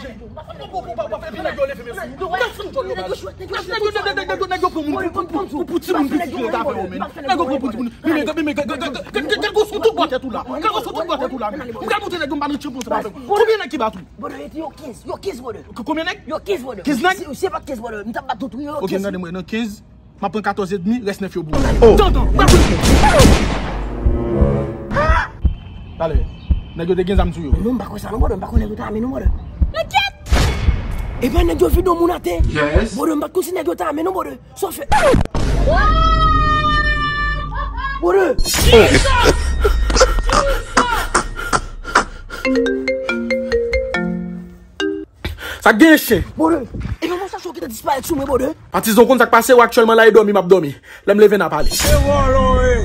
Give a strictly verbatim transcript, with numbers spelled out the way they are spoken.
Epi nèg yo leve men sou mwen. Nèg yo pran moun pou, pou, pou, pou ti moun piti yo ta fè yo, men. Nèg yo pran moun pou ti moun. Men, men, men, men, gagos sou tout bò tèt ou la. Gagos sou tout bò tèt ou la, men. M ka montre nèg yo m pa nan tchanpon ansanm avè w. Konbyen nèg ki bat ou? Brother, yo te yo kenz. Yo kenz, brother. K-, konbyen nèg? Yo kenz, brother. Kenz nèg? Si, si se pa t kenz, brother, m t ap bat tout, wi, yo kenz. Ok, tande mwen, nan kenz, m ap pran katòz edmi, rès nèf yo pou ou. Oh. Tantan, pa pou. Talè, nèg yo te gen zam sou yo. Non, m pa kwè sa non, brother, m pa kwè nèg yo te ame non, brother. Men kèt! Epa nèg yo vide yon moun atè. Yes. Brother, m pa t konn si nèg yo te ame non, brother. Sa w fè? Brother! Sa k genyen, chen? Brother, e pa moustache ou ki te disparèt sou mwen, brother? Patizon, konn sa k pase, w aktyèlman la e dòmi m ap dòmi. Lè m leve n a pale. Se vòlò, wi.